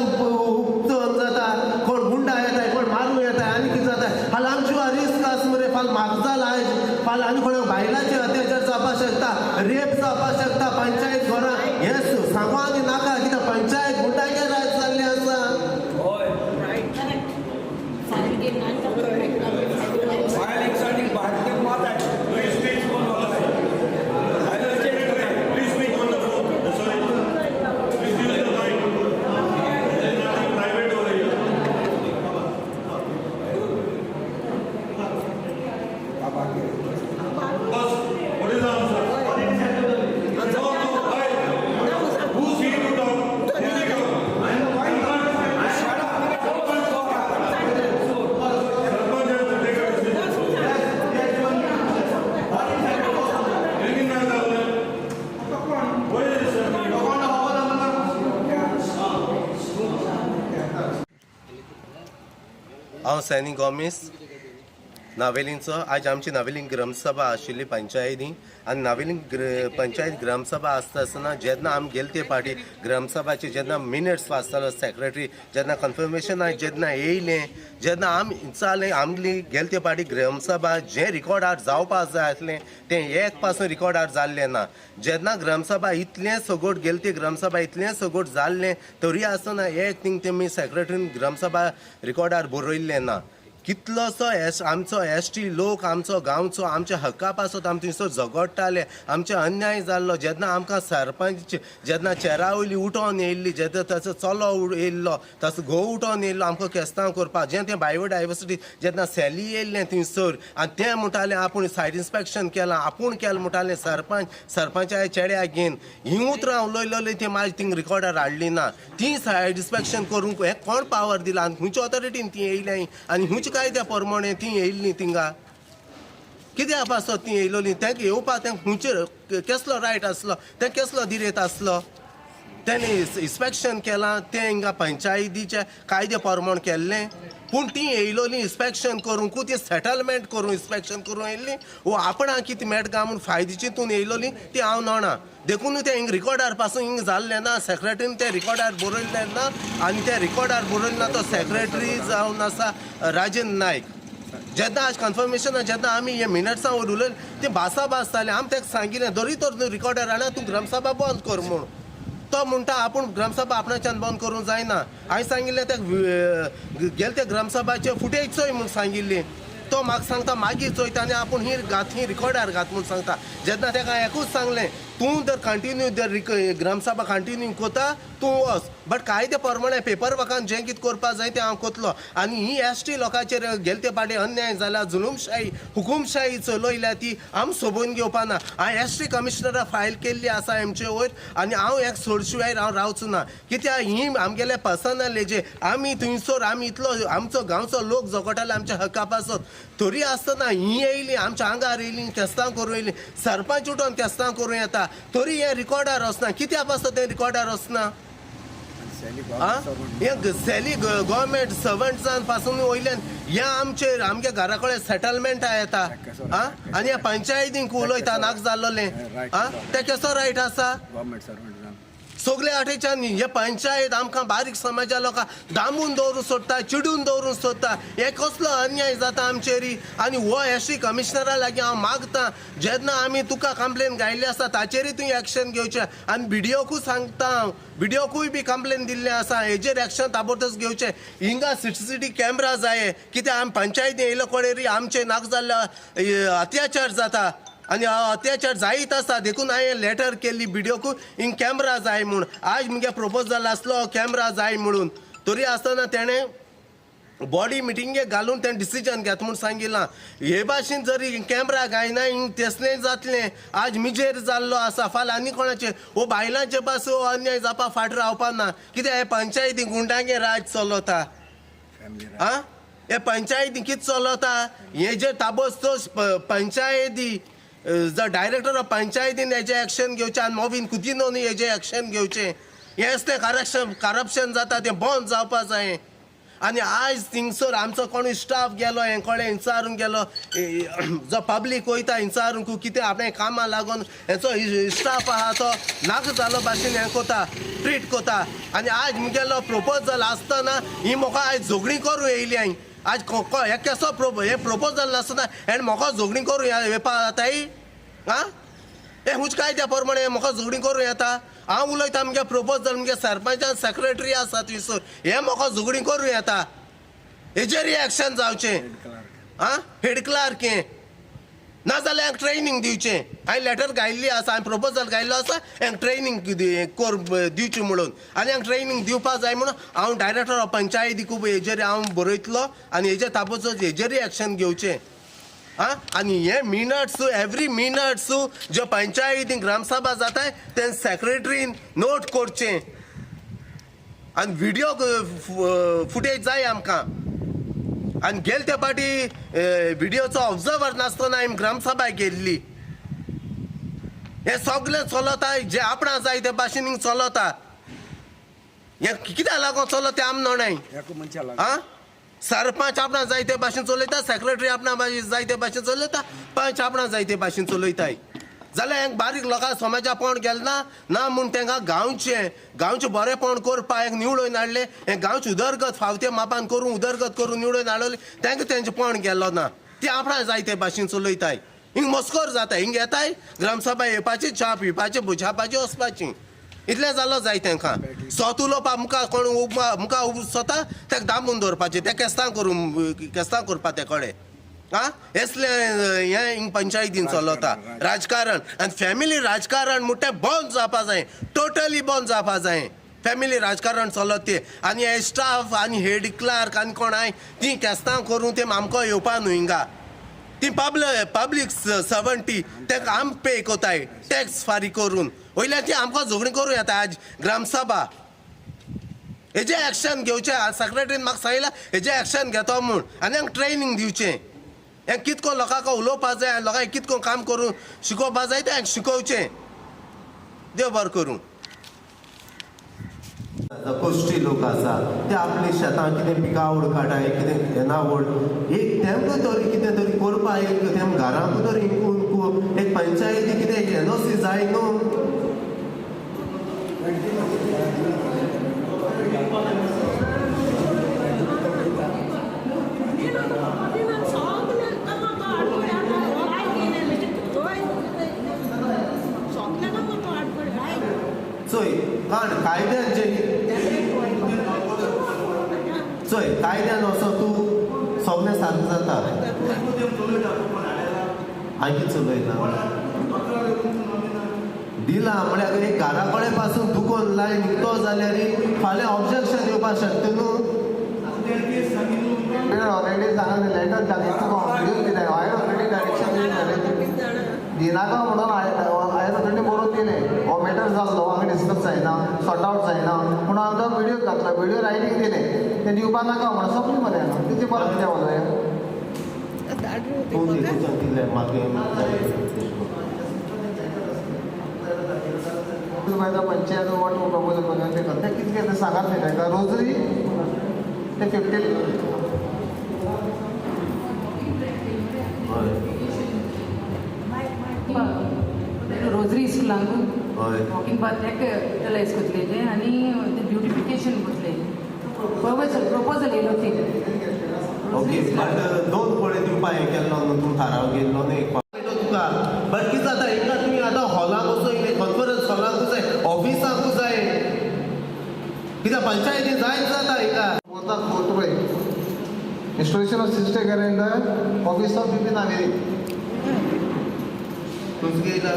उपचोन जाता, कोण गुंडा येताय, कोण मारूं येताय आनी कितें जाता. फाल्यां आमची रिस्क आसा मरे. फाल्यां म्हाका जाला आयज, फाल्यां आनी कोणाक बायलांचेर अत्याचार जावपाक शकता, रेप जावपाक शकता पंचायत घरां. हें सांगो आनी नाका, कित्याक पंचायत गुंडागे राज जाल्लें आसा. Please speak on the Please speak on the phone. Sorry. Please use the mic. There is nothing private over here. Boss, what is the answer? No, no, why? Who's he to talk? Who's he to talk? Sarpanch has to take a decision. Anything like that? What is this, sir? हांव सॅनी गोमीस, नावेलींचो. आयज आमची नावेली ग्रामसभा आशिल्ली पंचायती आनी नावेली पंचायत ग्रामसभा आसता आसतना जेन्ना आमी गेले ते पाटी ग्रामसभाचे जेन्ना मिनिट्स वाचतालो सेक्रेटरी, जेन्ना कन्फर्मेशन जेन्ना येयलें, जेन्ना आमी विचारलें, आमली गेले ते पाटी ग्रामसभा जें रिकॉर्डार जावपाक जाय आसलें तें एक पासून रिकॉर्डार जाल्लें ना. जेन्ना ग्रामसभा इतलें सगोट गेले ती ग्रामसभा इतलें सगोट जाल्लें तरी आसतना एक थिंग तेमी सेक्रेटरीन ग्रामसभा रिकॉर्डार बरयल्लें ना. कितलोसो एस आमचो एस टी लोक आमचो गांवचो आमच्या हक्का पासत आमी थंयसर झगडटाले. आमचे अन्याय जाल्लो जेन्ना आमकां सरपंच जेन्ना चेरा वयली उठोन येयल्ली, जेन्ना ताचो चलो येयल्लो, ताचो घोव उठोन येयल्लो आमकां केस्तांव करपाक, जें तें बायोडायवर्सिटी जेन्ना सॅली येयल्लें थंयसर आनी तें म्हणटालें आपूण सायट इन्स्पेक्शन केलां, आपूण केलां म्हणटालें सरपंच, सरपंचा चेड्याक घेवन हीं उतरां उलयलेलीं ती मागीर थिंग रिकॉर्डार हाडली ना. ती सायट इन्स्पेक्शन करूंक हें कोण पावर दिला आनी खंयच्या ऑथॉरिटीन ती येयल्या आनी खंयच्या कायद्या प्रमाणे ती येयल्ली थिंगा? कित्या पासत ती येयलोली? तांकां येवपाक तांकां खंयचे केसलो रायट आसलो? तें केसलो दिरेत आसलो? तेणें इन्स्पेक्शन केलां तें हिंगा पंचायतीच्या कायद्या प्रमाण केल्लें, पूण ती येयलोली इन्स्पेक्शन करूंकू ती सेटलमेंट करूं इन्स्पेक्शन करूं येयल्ली वो आपणाक कितें मेळटा म्हूण फायदे चिंतून येयलोली ती हांव जाणा. देखून तें हिंग रिकॉर्डार पासून हिंग जाल्लें ना. सेक्रेटरीन तें रिकॉर्डार बरयल्लें ना आनी तें रिकॉर्डार बरयलें ना तो सेक्रेटरी जावन आसा राजेंद्र नायक. जेन्ना आज कन्फर्मेशन जेन्ना आमी हे मिनट्सां वयर उलयले ते भासा भास जाले. आमी ताका सांगिल्लें, दरी तर तूं रिकॉर्डर हाडना, तूं ग्रामसभा बंद कर म्हूण. तो म्हणटा आपूण ग्रामसभा आपणाच्यान बंद करूंक जायना. हांवें सांगिल्लें त्या गेले ते ग्रामसभाचे फुटेज चोय म्हूण सांगिल्ली. तो म्हाका सांगता मागीर चोयता आनी आपूण ही घात ही रिकॉर्डार घात म्हूण सांगता. जेन्ना ताका एकूच सांगलें, तूं जर कंटिन्यू जर ग्रामसभा कंटिन्यू करता तूं वच, बट कायदे प्रमाणे पेपर वर्कान जें कितें करपा जाय तें हांव करतलो. आनी ही एस टी लोकांचेर गेले ते पाटी अन्याय जाला, जुलूमशाही हुकुमशाही चलयल्या ती आमी सोबोवन घेवपा ना. हांवें एस टी कमिशनरा फायल केल्ली आसा हेमचे वयर आनी हांव एक सोडशिवाय हांव रावचो ना, कित्याक ही आमगेले पर्सनल हेजे आमी थंयसर आमी इतलो आमचो गांवचो लोक झगडटाले आमच्या हक्का पासत, तरी आसतना ही येयली आमच्या आंगार येयली, केस्तांव करूं येयली. सरपंच उठोन केस्तांव करूं येता तरी हें रिकॉर्डार वचना. कित्या पासत तें रिकॉर्डार वचना? आं, हें सॅली गव्हर्मेंट सर्वंट्सान पासून वयल्यान हें आमचेर आमच्या घरा कडेन सेटलमेंटा येता आं आनी ह्या पंचायतींक उलयता नाक जाल्लोलें आं, तें केसो रायट आसा? Government servant. सगळे वाटेच्यान हे पंचायत आमकां बारीक समाजा लोकांक दामून दवरूंक सोदता, चिडून दवरूंक सोदता. हे कसलो अन्याय जाता आमचेर? आनी हो एस टी कमिशनरा लागीं हांव मागता, जेन्ना आमी तुका कंप्लेन घायल्ली आसा ताचेरय तुवें एक्शन घेवचें. आनी बिडिओकूय सांगता हांव, बिडिओकूय बी कंप्लेन दिल्लें आसा, हेजेर एक्शन ताबडतोब घेवचें. हिंगा सीसीटीव्ही कॅमरा जाय, कित्याक आमी पंचायती येयलो कडेन आमचे नाका जाल्ले अत्याचार जाता आनी अत्याचार जायत आसा. देखून हांवें लेटर केल्ली बिडिओकू, हिंग कॅमरा जाय म्हूण. आज मुगे प्रपोजल आसलो कॅमरा जाय म्हणून, तरी आसतना तेणें बॉडी मिटिंगेक घालून तें डिसिजन घेता म्हूण सांगिलां. हे भाशेन जर कॅमरा घायना हिंग तेसलें जातलें. आज मिजेर जाल्लो आसा, फाल्यां आनी कोणाचेर वो बायलांचे पास हो अन्याय जावपा फाट रावपा ना, कित्याक हे पंचायती गुंडांगे राज चलता. आं, हे पंचायती कितें चलता हेजेर ताबडतोब पंचायती जर डायरेक्टर ऑफ पंचायतीन हेजें एक्शन घेवचें आनी मोविन कुतिनोन हेजें एक्शन घेवचें. हें असलें करप्शन करप्शन जाता तें बंद जावपा जाय. आनी आयज थिंगसर आमचो कोणूय स्टाफ गेलो हें कोणें विचारूंक गेलो, जो पब्लीक वयता विचारूंक कितें आपणें कामां लागून हेचो स्टाफ आहा तो नाका जालो भाशेन हें कोता, ट्रीट कोता. आनी आज मुगेलो प्रोपोजल आसतना ही म्हाका आयज झगडीं करूं येयली. हांवें आज हे केसो हे प्रोपोजल नासतना हेण म्हाका झगडीं करूं येवपा जाताय. आं, हे हुंच कायद्या प्रमाणे म्हाका झगडीं करूं येता? हांव उलयता मुगे प्रोपोजल, मुगे सरपंचान सेक्रेटरी आसा थंयसर, हे म्हाका झगडीं करूं येता? हेजेर एक्शन जावचें. आं, हेड क्लार्क हें नाजाल्यार हांकां ट्रेनींग दिवचें. हांवें लेटर घायल्ली आसा, हांवें प्रोपोजल घायल्लो आसा हांकां ट्रेनींग कर दिवची म्हणून. आनी हांकां ट्रेनींग दिवपा जाय म्हणून हांव डायरेक्टर ऑफ पंचायतीक हेजेर हांव बरयतलो आनी हेजेर ताबडतोब हेजेरय एक्शन घेवचें. आं, आनी हे मिनट्स, एवरी मिनट्स ज्यो पंचायती ग्रामसभा जाताय ते सेक्रेटरीन नोट करचें आनी विडियो फुटेज जाय आमकां. आनी गेले ते फावटी विडियोचो ऑब्जर्वर नासतना आमी ग्रामसभा केल्ली. हें सगळें चलता जे आपणा जाय ते भाशेन हिंग चलता. हें कित्याक लागून चलता तें आम नोणाय. आं, सरपंच आपणा जाय ते भाशेन चलयता, सेक्रेटरी आपणा जाय ते भाशेन चलयता, पंच आपणा जाय ते भाशेन चलयताय. जाल्यार हें बारीक लोकां समाजा पोण गेलें ना ना म्हूण तांकां गांवचें गांवचें बरेंपण करपाक हें निवडून हाडलें. हें गांवची उदरगत फावते मापान करून उदरगत करून निवडून हाडले, तांकां तेंचें पोण गेलो ना. ती आपणा जाय ते भाशेन चलयताय. हिंग मस्कोर जाता, हिंग येताय ग्रामसभा येवपाची, च्या पिवपाची, बुजापाची, वचपाची, इतलें जालो जाय तांकां. स्वता उलोवपा मुखार कोण मुखार स्वता ताका दामून दवरपाचें, तें केस्तां करूं, केस्तां करपा ते कडेन. आं, हेसलें हें हिंग पंचायतीन चलता राजकारण. आनी फॅमिली राजकारण म्हणटा तें बंद जावपा जाय, टोटली बंद जावपा जाय फॅमिली राजकारण चलत तें. आनी हे स्टाफ आनी हेड क्लार्क आनी कोणाय तीं केस्तां करून तें आमकां येवपा न्हू हिंगा. ती पब्लीक सर्वंटी, ताका आम पे कोताय टॅक्स फारीक करून, वयल्यान ती आमकां झगडीं करूं येता. आज ग्रामसभा हेजें एक्शन घेवचें. सेक्रेटरीन म्हाका सांगलां हेजें एक्शन घेतो म्हूण. आनी हांकां ट्रेनींग दिवचें, हें कितको लोकांक उलोवपा जाय, लोकांक कितको काम करून शिकोवपा जाय तें हांकां शिकोवचें. देव बरें करूं. कोश्टी लोक आसा ते आपली शेतां कितें पिकावळ काडाय, कितें येणावळ एक तेमकां तरी कितें तरी करपा, एक तेम घरांकूय तरी इनकू एक पंचायती कितें एनओसी जाय न्हू. चोय कारण कायद्यान जे चोय कायद्यान असो तूं सगळें सारकें जाता. हांवें चलयना दिला म्हळ्यार एक घरा कडेन पासून दुकोन लायन निकतो जाल्यार फाल्यां ऑब्जेक्शन येवपाक शकता न्हू. ऑलरेडी सांगले, लेटर दाखयता, व्हिडिओ दिले हांवें ऑलरेडी, डायरेक्शन दिलें दिनाका म्हणून. हांवें ऑलरेडी बरोवन दिलें, हो मॅटर जाल्लो हांगा डिस्कस जायना, सॉर्ट आवट जायना म्हणून हांवें तो व्हिडिओ घातलो, व्हिडिओ रायटींग दिलें, तें दिवपा नाका म्हणून. सोंपली मरे न्हू, तितलें परत कितें उलय. तूं दिलें मागीर. पंचायत what proposal तें करता, कितलें तें सांगात न्ही तांकां. रोजरी ते 50. हय. रोजरी स्कुलांकू हय. वॉकिंग पाथ युटिलायज करतले ते आनी ते ब्युटिफिकेशन करतले. प्रपोजल प्रपोजल येयलो ती. ओके, बट दोन पळे दिवपा हें केल्लो न्हू, तूं थाराव गेल्लो न्हू एक फावट तुका. बट कितें जाता हिंगा, तुमी आतां हॉलाक वचोन, कॉन्फरन्स हॉलाकूय जाय, ऑफिसाकूय जाय, कित्याक पंचायती जायत जाता हिंगा. वता फोर्थ पळय, installation of sister calendar, office of BP Navelim. तुमचें येयला.